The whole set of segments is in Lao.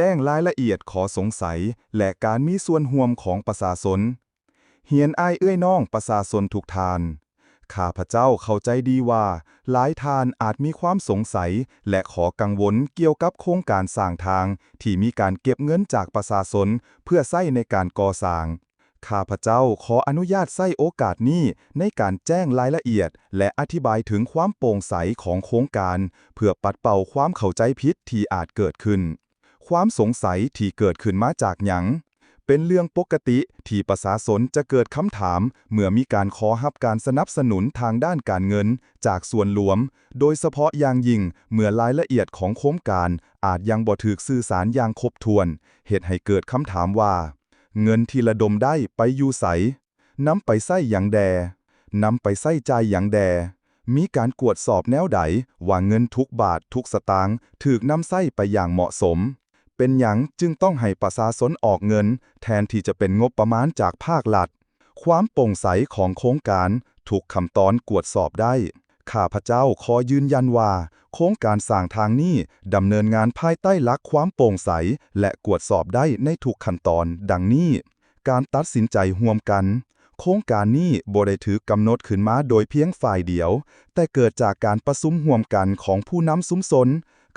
ແຈ້ງລາຍລະອຽດຂໍ້ສົງໄສ ແລະ ການມີສ່ວນຮ່ວມຂອງປະຊາຊົນ. ຮຽນອ້າຍເອື້ອຍນ້ອງປະຊາຊົນທຸກທ່ານ, ຂ້າພະເຈົ້າເຂົ້າໃຈດີວ່າຫຼາຍທ່ານອາດມີຄວາມສົງໄສ ແລະ ຂໍ້ກັງວົນກ່ຽວກັບໂຄງການສ້າງທາງທີ່ມີການເກັບເງິນຈາກປະຊາຊົນເພື່ອໃຊ້ໃນການກໍ່ສ້າງ. ຂ້າພະເຈົ້າຂໍອະນຸຍາດໃຊ້ໂອກາດນີ້ໃນການແຈ້ງລາຍລະອຽດ ແລະ ອະທິບາຍເຖິງຄວາມໂປ່ງໃສຂອງໂຄງການ ເພື່ອປັດເປົ່າຄວາມເຂົ້າໃຈຜິດທີ່ອາດເກີດຂຶ້ນ. ຄວາມສົງໄສທີ່ເກີດຂຶ້ນມາຈາກຫຍັງ? ເປັນເລື່ອງປົກກະຕິທີ່ປະຊາຊົນຈະເກີດຄຳຖາມເມື່ອມີການຂໍຮັບການສະໜັບສະໜູນທາງດ້ານການເງິນຈາກສ່ວນລວມ, ໂດຍສະເພາະຢ່າງຍິ່ງເມື່ອລາຍລະອຽດຂອງໂຄງການອາດຍັງບໍ່ຖືກສື່ສານຢ່າງຄົບຖ້ວນ, ເຮັດໃຫ້ເກີດຄຳຖາມວ່າ ເງິນທີ່ລະດົມໄດ້ໄປຢູ່ໃສ? ນຳໄປໃຊ້ຫຍັງແດ່? ນຳໄປໃຊ້ຈ່າຍຫຍັງແດ່? ມີການກວດສອບແນວໃດວ່າເງິນທຸກບາດທຸກສະຕາງຖືກນຳໃຊ້ໄປຢ່າງເໝາະສົມ? ເປັນຫຍັງຈຶ່ງຕ້ອງໃຫ້ປະຊາຊົນອອກເງິນແທນທີ່ຈະເປັນງົບປະມານຈາກພາກລັດ? ຄວາມໂປ່ງໃສຂອງໂຄງການທຸກຂັ້ນຕອນກວດສອບໄດ້. ຂ້າພະເຈົ້າຂໍຢືນຢັນວ່າ ໂຄງການສ້າງທາງນີ້ດຳເນີນງານພາຍໃຕ້ຫຼັກຄວາມໂປ່ງໃສ ແລະ ກວດສອບໄດ້ໃນທຸກຂັ້ນຕອນ ດັ່ງນີ້. ການຕັດສິນໃຈຮ່ວມກັນ. ໂຄງການນີ້ບໍ່ໄດ້ຖືກກຳນົດຂຶ້ນມາໂດຍພຽງຝ່າຍດຽວ, ແຕ່ເກີດຈາກການປະຊຸມຮ່ວມກັນຂອງຜູ້ນຳຊຸມຊົນ,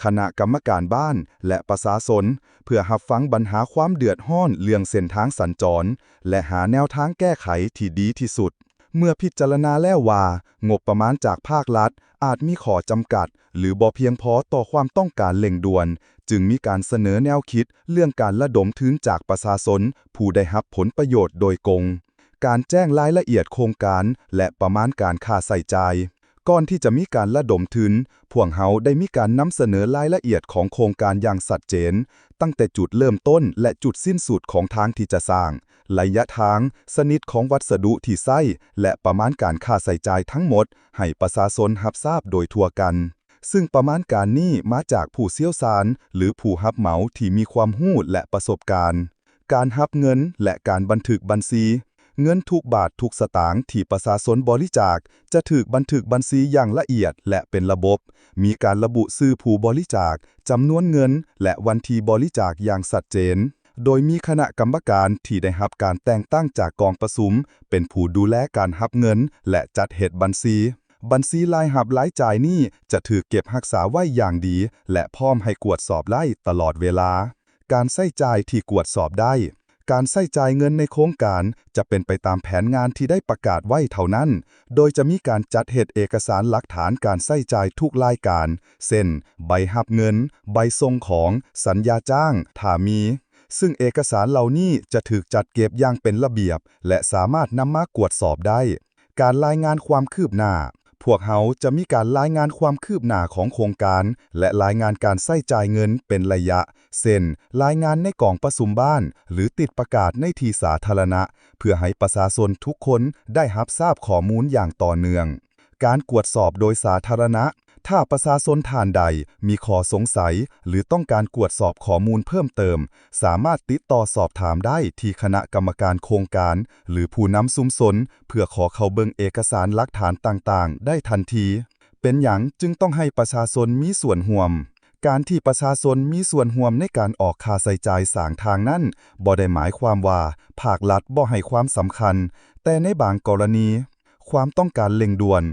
ຄະນະກຳມະການບ້ານ ແລະ ປະຊາຊົນ, ເພື່ອຮັບຟັງບັນຫາຄວາມເດືອດຮ້ອນເລື່ອງເສັ້ນທາງສັນຈອນ ແລະ ຫາແນວທາງແກ້ໄຂທີ່ດີທີ່ສຸດ. ເມື່ອພິຈາລະນາແລ້ວວ່າງົບປະມານຈາກພາກລັດອາດມີຂໍ້ຈຳກັດ ຫຼື ບໍ່ພຽງພໍຕໍ່ຄວາມຕ້ອງການເລັ່ງດ່ວນ, ຈຶ່ງມີການສະເໜີແນວຄິດເລື່ອງການລະດົມທຶນຈາກປະຊາຊົນຜູ້ໄດ້ຮັບຜົນປະໂຫຍດໂດຍກົງ, ການແຈ້ງລາຍລະອຽດໂຄງການ ແລະ ປະມານການຄ່າໃຊ້ຈ່າຍ. ກ່ອນທີ່ຈະມີການລະດົມທຶນ, ພວກເຮົາໄດ້ມີການນຳສະເໜີລາຍລະອຽດຂອງໂຄງການຢ່າງຊັດເຈນ, ຕັ້ງແຕ່ຈຸດເລີ່ມຕົ້ນ ແລະ ຈຸດສິ້ນສຸດຂອງທາງທີ່ຈະສ້າງ, ໄລຍະທາງ, ຊະນິດຂອງວັດສະດຸທີ່ໃຊ້ ແລະ ປະມານການຄ່າໃຊ້ຈ່າຍທັງໝົດໃຫ້ປະຊາຊົນຮັບຊາບໂດຍທົ່ວກັນ. ຊຶ່ງປະມານການນີ້ມາຈາກຜູ້ຊ່ຽວຊານ ຫຼື ຜູ້ຮັບເໝົາທີ່ມີຄວາມຮູ້ ແລະ ປະສົບການ. ການຮັບເງິນ ແລະ ການບັນທຶກບັນຊີ. ເງິນທຸກບາດທຸກສະຕາງທີ່ປະຊາຊົນບໍລິຈາກ ຈະຖືກບັນທຶກບັນຊີຢ່າງລະອຽດ ແລະ ເປັນລະບົບ, ມີການລະບຸຊື່ຜູ້ບໍລິຈາກ, ຈຳນວນເງິນ ແລະ ວັນທີບໍລິຈາກຢ່າງຊັດເຈນ, ໂດຍມີຄະນະກຳມະການທີ່ໄດ້ຮັບການແຕ່ງຕັ້ງຈາກກອງປະຊຸມເປັນຜູ້ດູແລການຮັບເງິນ ແລະ ຈັດເຮັດບັນຊີ. ບັນຊີລາຍຮັບລາຍຈ່າຍນີ້ຈະຖືກເກັບຮັກສາໄວ້ຢ່າງດີ ແລະ ພ້ອມໃຫ້ກວດສອບໄດ້ຕະຫຼອດເວລາ. ການໃຊ້ຈ່າຍທີ່ກວດສອບໄດ້. ການໃຊ້ຈ່າຍເງິນໃນໂຄງການຈະເປັນໄປຕາມແຜນງານທີ່ໄດ້ປະກາດໄວ້ເທົ່ານັ້ນ, ໂດຍຈະມີການຈັດເຮັດເອກະສານຫຼັກຖານການໃຊ້ຈ່າຍທຸກລາຍການ, ເຊັ່ນ ໃບຮັບເງິນ, ໃບສົ່ງຂອງ, ສັນຍາຈ້າງ, ຖ້າມີ, ຊຶ່ງເອກະສານເຫຼົ່ານີ້ຈະຖືກຈັດເກັບຢ່າງເປັນລະບຽບ ແລະ ສາມາດນຳມາກວດສອບໄດ້. ການລາຍງານຄວາມຄືບໜ້າ. ພວກເຮົາຈະມີການລາຍງານຄວາມຄືບໜ້າຂອງໂຄງການ ແລະ ລາຍງານການໃຊ້ຈ່າຍເງິນເປັນໄລຍະ, ເຊັ່ນ ລາຍງານໃນກອງປະຊຸມບ້ານ ຫຼື ຕິດປະກາດໃນທີ່ສາທາລະນະ, ເພື່ອໃຫ້ປະຊາຊົນທຸກຄົນໄດ້ຮັບຊາບຂໍ້ມູນຢ່າງຕໍ່ເນື່ອງ. ການກວດສອບໂດຍສາທາລະນະ. ຖ້າປະຊາຊົນທ່ານໃດມີຂໍ້ສົງໄສ ຫຼື ຕ້ອງການກວດສອບຂໍ້ມູນເພີ່ມເຕີມ, ສາມາດຕິດຕໍ່ສອບຖາມໄດ້ທີ່ຄະນະກຳມະການໂຄງການ ຫຼື ຜູ້ນຳຊຸມຊົນ ເພື່ອຂໍເຂົ້າເບິ່ງເອກະສານຫຼັກຖານຕ່າງໆໄດ້ທັນທີ. ເປັນຫຍັງຈຶ່ງຕ້ອງໃຫ້ປະຊາຊົນມີສ່ວນຮ່ວມ? ການທີ່ປະຊາຊົນມີສ່ວນຮ່ວມໃນການອອກຄ່າໃຊ້ຈ່າຍສ້າງທາງນັ້ນ ບໍ່ໄດ້ໝາຍຄວາມວ່າພາກລັດບໍ່ໃຫ້ຄວາມສຳຄັນ, ແຕ່ໃນບາງກໍລະນີ, ຄວາມຕ້ອງການເລັ່ງດ່ວນ.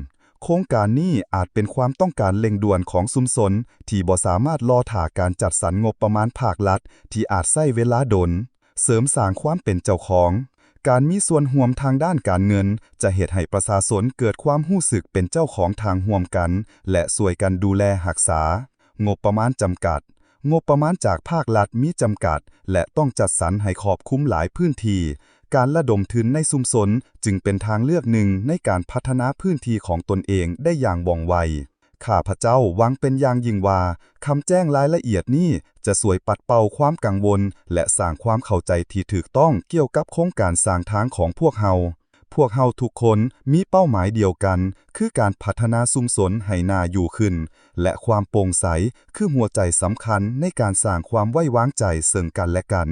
ໂຄງການນີ້ອາດເປັນຄວາມຕ້ອງການເລັ່ງດ່ວນຂອງຊຸມຊົນທີ່ບໍ່ສາມາດລໍຖ້າການຈັດສັນງົບປະມານພາກລັດທີ່ອາດໃຊ້ເວລາດົນ. ເສີມສ້າງຄວາມເປັນເຈົ້າຂອງ. ການມີສ່ວນຮ່ວມທາງດ້ານການເງິນຈະເຮັດໃຫ້ປະຊາຊົນເກີດຄວາມຮູ້ສຶກເປັນເຈົ້າຂອງທາງຮ່ວມກັນ ແລະ ຊ່ວຍກັນດູແລຮັກສາ. ງົບປະມານຈຳກັດ. ງົບປະມານຈາກພາກລັດມີຈຳກັດ ແລະ ຕ້ອງຈັດສັນໃຫ້ຄອບຄຸມຫຼາຍພື້ນທີ່. ການລະດົມທຶນໃນຊຸມຊົນຈຶ່ງເປັນທາງເລືອກໜຶ່ງໃນການພັດທະນາພື້ນທີ່ຂອງຕົນເອງໄດ້ຢ່າງວ່ອງໄວ. ຂ້າພະເຈົ້າຫວັງເປັນຢ່າງຍິ່ງວ່າ ຄຳແຈ້ງລາຍລະອຽດນີ້ຈະຊ່ວຍປັດເປົ່າຄວາມກັງວົນ ແລະ ສ້າງຄວາມເຂົ້າໃຈທີ່ຖືກຕ້ອງກ່ຽວກັບໂຄງການສ້າງທາງຂອງພວກເຮົາ. ພວກເຮົາທຸກຄົນມີເປົ້າໝາຍດຽວກັນ ຄືການພັດທະນາຊຸມຊົນໃຫ້ໜ້າຢູ່ຂຶ້ນ ແລະ ຄວາມໂປ່ງໃສຄືຫົວໃຈສຳຄັນໃນການສ້າງຄວາມໄວ້ວາງໃຈເຊິ່ງກັນແລະກັນ.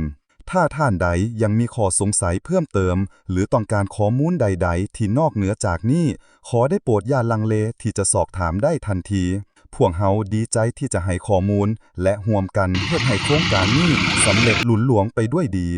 ຖ້າທ່ານໃດຍັງມີຂໍ້ສົງໄສເພີ່ມເຕີມ ຫຼື ຕ້ອງການຂໍ້ມູນໃດໆທີ່ນອກເໜືອຈາກນີ້, ຂໍໄດ້ໂປດຢ່າລັງເລທີ່ຈະສອບຖາມໄດ້ທັນທີ. ພວກເຮົາດີໃຈທີ່ຈະໃຫ້ຂໍ້ມູນ ແລະ ຮ່ວມກັນເຮັດໃຫ້ໂຄງການນີ້ສຳເລັດລຸລ່ວງໄປດ້ວຍດີ.